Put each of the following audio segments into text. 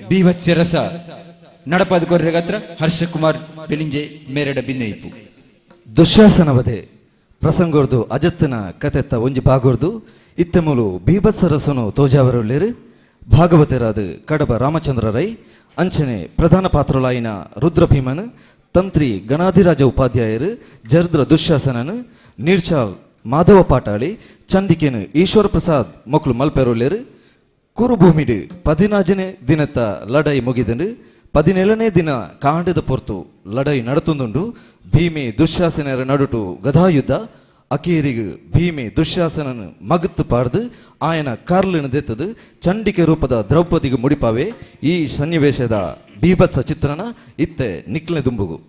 ಬೀಭತ್ಸ ರಸ ನಡಪಾದ ಕೊರ್ರೆಗತ್ರ ಹರ್ಷ ಕುಮಾರ್ ಬೆಲಿಂಜೆ ಮೇರೆಡ ಬಿನ್ನಯಿಪು. ದುಶ್ಯಾಸನವದೆ ಪ್ರಸಂಗೊರ್ದು ಅಜತ್ತನ ಕತೆತ್ತ ಒಂಜಿ ಭಾಗೊರ್ದು ಇತ್ತೆಮುಲು ಬೀಭತ್ಸರಸನು ತೋಜಾವರುಳ್ಳೇರು. ಭಾಗವತರಾದ ಕಡಬ ರಾಮಚಂದ್ರ ರೈ, ಅಂಚನೆ ಪ್ರಧಾನ ಪಾತ್ರಲಾಯಿನ ರುದ್ರಭೀಮನ್, ತಂತ್ರಿ ಗಣಾಧಿರಾಜ ಉಪಾಧ್ಯಾಯರು, ಜರ್ದ್ರ ದುಶ್ಯಾಸನನ್ ನೀರ್ಚಾಲ್ ಮಾಧವ ಪಾಟಾಳಿ, ಚಂದಿಕೆನ್ ಈಶ್ವರ ಪ್ರಸಾದ್ ಮೊಕ್ಲು ಮಲ್ಪೆರುಳ್ಳೇರು. ಕುರುಭೂಮಿಡು 14ನೇ ದಿನತ್ತ ಲಡಾಯಿ ಮುಗಿದಂಡು. 17ನೇ ದಿನ ಕಾಂಡದ ಪೊರ್ತು ಲಡಾಯಿ ನಡತುಂದುಂಡು. ಭೀಮೆ ದುಶ್ಯಾಸನರ ನಡುಟು ಗದಾಯುದ್ಧ. ಅಕೇರಿಗು ಭೀಮೆ ದುಶ್ಯಾಸನನು ಮಗತ್ತು ಪಾಡ್ದು ಆಯನ ಕಾರ್ಲಿನ ದೆತ್ತದು ಚಂಡಿಕೆ ರೂಪದ ದ್ರೌಪದಿಗೆ ಮುಡಿಪಾವೆ. ಈ ಸನ್ನಿವೇಶದ ಬೀಭತ್ಸ ಚಿತ್ರಣ ಇತ್ತೆ ನಿಕ್ಲೆ ದುಂಬುಗು.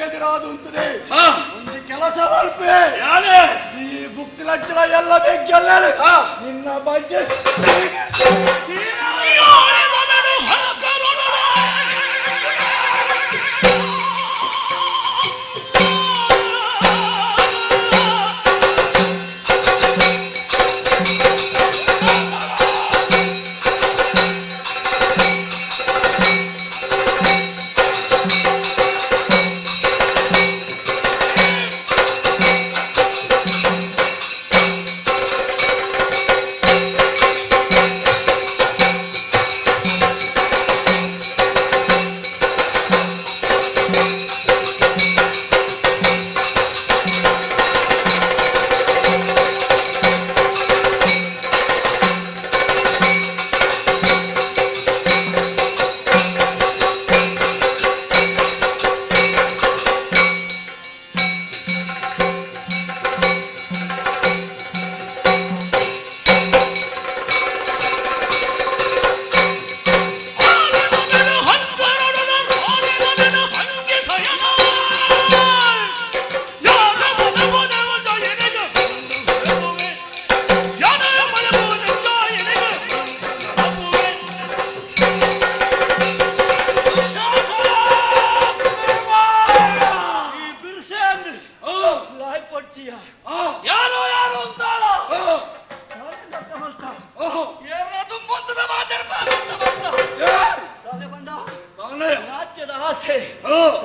ಕೆದಿರಾದು ಉಂತದೆ ಒಂದು ಕೆಲಸ ಮಲ್ಪೆ ಈ ಬುಕ್ ಲಂಚನ ಎಲ್ಲ ಬೇಕಲ್ಲ ನಿನ್ನ ಬಗ್ಗೆ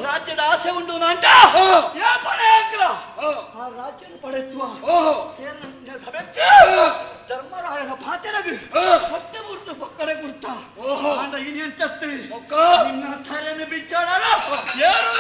ರಾಜ್ಯದ ಆಸೆ ಉಂಟು ಅಂತ ಆ ರಾಜ್ಯನ ಪಡೆತ್ವ ಸಭೆ ಧರ್ಮರಾಯನ ಪಾತೆರಗು ಸತ್ಯ ಗುರ್ತು ಪಕ್ಕರೆ ಗುರ್ತ ಆಂಡ ಇನಿಯಂಚತ್ತಿ ನಿನ್ನ ತರೆಯನ್ನು ಬಿಚ್ಚಾಡ ಏರು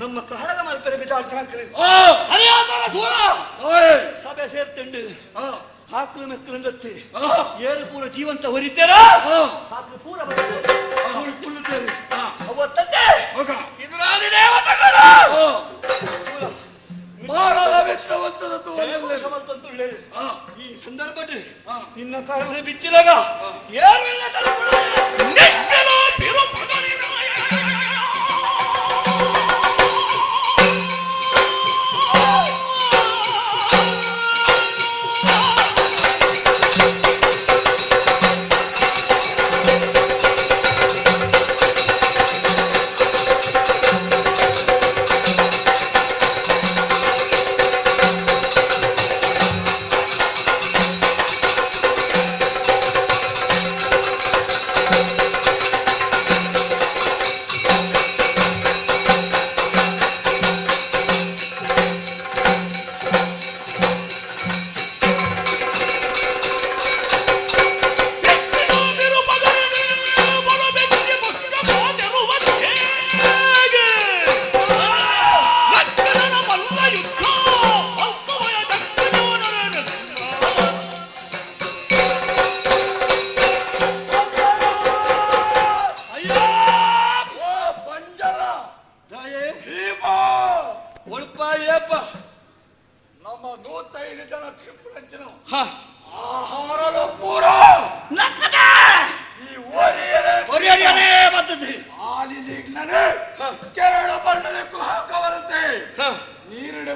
ನಮ್ಮ ಕಹಳದ ಮಲ್ಪೆರೆ ಬಿದ್ದಾಡ್ತಾರೆ ಸಭೆ ಸೇರ್ತುಂಡು ಹಾಕ್ಲು ಮೆಕ್ಕಲು ಏರು ಪೂರ ಜೀವಂತ ಹೊರಿತೇರ ಹಾಕ್ಲು ಪೂರ ಕುಳ್ಳುತ್ತೇವೆ ಅವತ್ತಂತೆ ಇದು ನಾನು ದೇವತೆಗಳು ಈ ಸಂದರ್ಭದಲ್ಲಿ ನಿನ್ನ ಕಾರಣ ಬಿಚ್ಚಿದಾಗ ಯಾರು ಇಲ್ಲ ಆ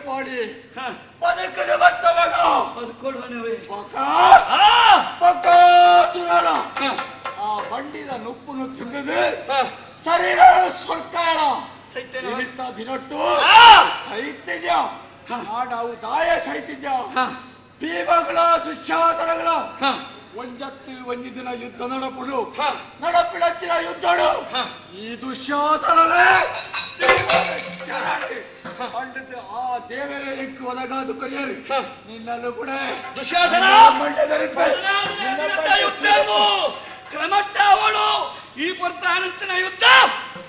ಪಾಡಿ ಬದುಕದ ಬತ್ತವಾಗ ಬದುಕೊಡುವನವೇ. ಬಕ ಬಕಾಸುರನ ಆ ಬಂಡಿದ ನುಪ್ಪುನು ತಿಂದಿದೆ ಶರೀರ ಸೊರ್ಕಾಳ ಸೈತೇನ? ನಿಮಿತ್ತ ದಿನೊಟ್ಟು ಸೈತಿಜ ನಾಡವು ದಾಯ ಸೈತಿಜ ಭೀಮಗಳ ದುಶ್ಯಾಸನಗಳ ಒಂಜತ್ತು ಒಂಜಿ ದಿನ ಯುದ್ಧ ನಡಪುಡು ನಡಪಿಡಚ್ಚಿನ ಯುದ್ಧಡು ಈ ದುಶ್ಯಾಸನವೇ ಚರಣಿ ಪಂಡಿತ ಆ ದೇವರೇ ಎಂಕು ಒಲಗಾದು ಕರಿಯರು ನಿನ್ನಲ್ಲೂ ಕೂಡ ದುಶ್ಯಾಸನ! ಮಂಡ್ಯದರಿಪೆ ಯುದ್ಧವು ಕ್ರಮಟ್ಟ ಅವಳು ಈ ಪೊರ್ತ ಅನಂತನ ಯುದ್ಧ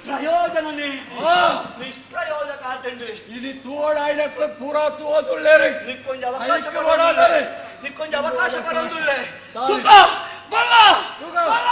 ಪ್ರಯೋಜನನೇ ನಿಷ್ಪ್ರಯೋಜಕ ಆತಂಡ್ರಿ. ಇಲ್ಲಿ ತೋಡಾಯ್ನಕ್ಲು ಪೂರಾ ತೋಸುಳ್ಳೇರಿ. ನಿಕ್ಕೊಂಜ ಅವಕಾಶ ಐಕ್ಯ ಓಡಾಡರೆ. ನಿಕ್ಕೊಂಜ ಅವಕಾಶ ಬರೋದುಲ್ಲೆ. ತಾನೆ. ತುಕ ಬಲ್ಲ. ತುಕ. ಬಲ್ಲ.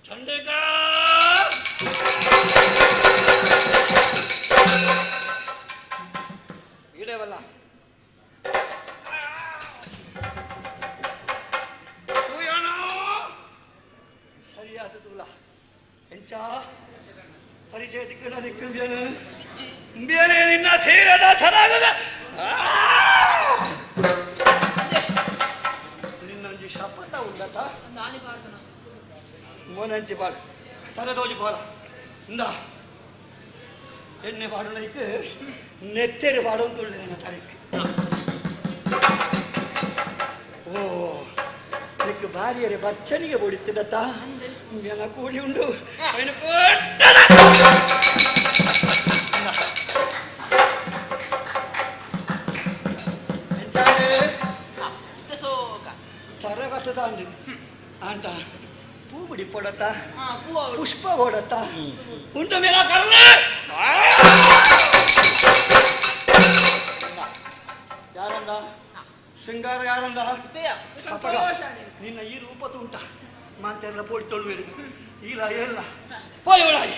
ಚಂಡಿಕಾ. ಇಡೇವಲ್ಲ ಸರಿಯಾದ ತೂಲ ಎಂಚ ಪರಿಚಯ ದಿಕ್ಕನ ದಿಕ್ಕಂಬೇನು ಬೇನೆ ನಿನ್ನ ಸೇರದ ಸರಾಗದ ನಿನ್ನೊಂಜಿ ಶಪಥ ಉಂಡತ. ನಾನಿ ಪಾಡ್ದನ. ಮೋನಂಚಿ ಪಾಡು, ತಲೆದೋಜಿ ಪೋಲ. ಇಂದ, ಎಣ್ಣೆ ಪಾಡುನೈಕ್ ನೆತ್ತೆರು ಪಾಡೊಂದುಳ್ಳೆ ನಿನ್ನ ತಲೆಕ್. ಓ, ನಿಕ್ ಬಾರಿಯರೆ ಬರ್ಚನಿಗೆ ಬೋಡಿತ್ತಿಡತ್ತ. ಮೇಲ ಕೂಲಿ ಉಂಡು ಅಯ್ನ ಕೊಟ್ಟದ. ಇಂದ. ಎಂಚಾಲೆ? ಇತ್ತೆ ಸೋಕ. ತರಗಟ್ಟದಾಂಡು ಆಂಟ ಪೂ ಬಿಡಿ ಪೊಡತ್ತ. ಹಾ, ಪೂ ಆವೊಡು. ಪುಷ್ಪ ಓಡತ್ತ ಉಂಟು ಮೇಲ ಕರ್ಲೆ. ಯಾರಂದ ಶೃಂಗಾರ, ಯಾರಂದ? ಇತ್ತೆಯ ಅಪಗ ಸಂತೋಷ. ನಿನ್ನ ಈ ರೂಪ ತೂಂಟ ಮಾಂತೆಲ್ಲ ಪೋಡಿ ತೊಳುವೆರು. ಇಲ್ಲ ಎಲ್ಲ ಪೋಯ್ ಒಳಾಯಿ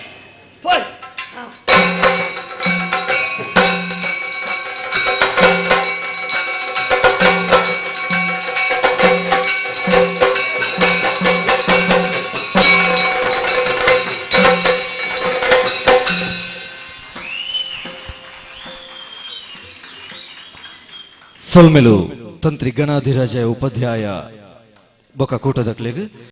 ಪೋಯ್. ಸೊಲ್ಮೆಲು ತಂತ್ರಿ ಗಣಾಧಿರಾಜ ಉಪಾಧ್ಯಾಯ ಬೊಕ ಕೂಟದಕ್ಲೆಗ್.